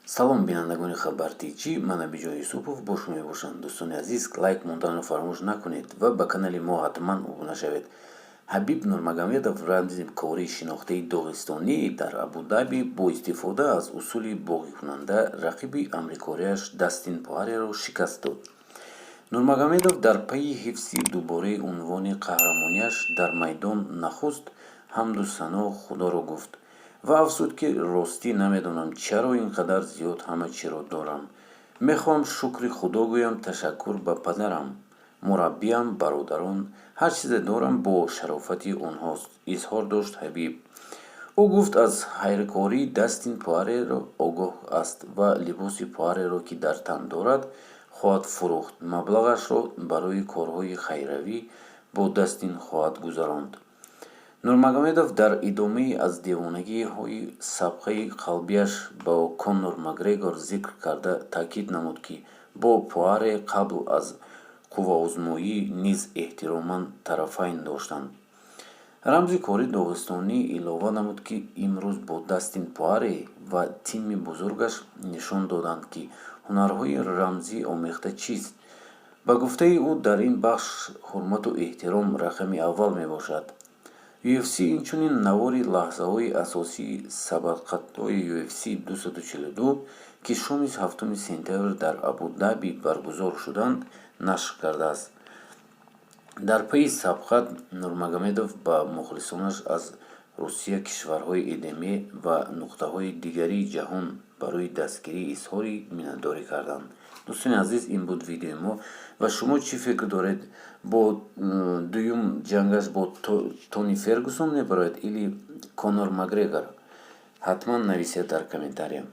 Салом, бинандагони Хабар Тҷ, ман Абиҷон Юсупов бо шумо мебошам. Дӯстони азиз, лайк монданро фаромӯш накунед ва ба канали мо ҳатман обуна шавед. Ҳабиб Нурмагомедов, рамзи кории шинохтаи доғистонӣ, дар Абудаби бо истифода аз усули боғикунанда рақиби амрикориаш Дастин Пуареро шикаст дод. Нурмагомедов дар пайи ҳифзи дубораи унвони қаҳрамониаш дар майдон нахуст ҳамду сано Худоро гуфт ва афзуд, ки ростӣ намедонам, чаро ин қадар зиёд ҳама чиро дорам. Мехоҳам шукри Худо гӯям, ташаккур ба падарам, мураббиям, бародарон. Ҳар чизе дорам, бо шарофати онҳост, изҳор дошт Ҳабиб. Ӯ гуфт, аз хайркории Дастин Пуареро огоҳ аст ва либоси Пуареро, ки дар тан дорад, хоҳад фурӯхт, маблағашро барои корҳои хайравӣ бо Дастин хоҳад гузаронд. Нурмагомедов дар идомаи аз девонагиҳои сабқаи қалбияш бо Конор Макгрегор зикр карда, таъкид намуд, ки бо Пуаре қабл аз қувваозмоӣ низ эҳтироман тарафайн доштанд. Рамзи кори доғистонӣ илова намуд, ки имрӯз бо Дастин Пуаре ва тими бузургаш нишон доданд, ки ҳунарҳои рамзӣ омехта чист. Ба гуфтаи ӯ, дар ин бахш ҳурмату эҳтиром рақами аввал мебошад. UFC инчунин навори лаҳзаҳои асосии сабқатҳои UFC 242, ки шоми 7 сентябр дар Абу-Даби баргузор шуданд, нашр кардааст. Дар пайи сабқат Нурмагомедов ба мухлисонаш аз Русия, кишварҳои ЭДМ ва нуқтаҳои дигари ҷаҳон барои дастгирӣ изҳори миннатдорӣ карданд. Дӯстони азиз, ин буд видеои мо. Ва шумо чӣ фикр доред? Бо дуюм ҷангаш бо Тони Фергюсон мебарояд или Конор Макгрегор? Ҳатман нависед дар комментария.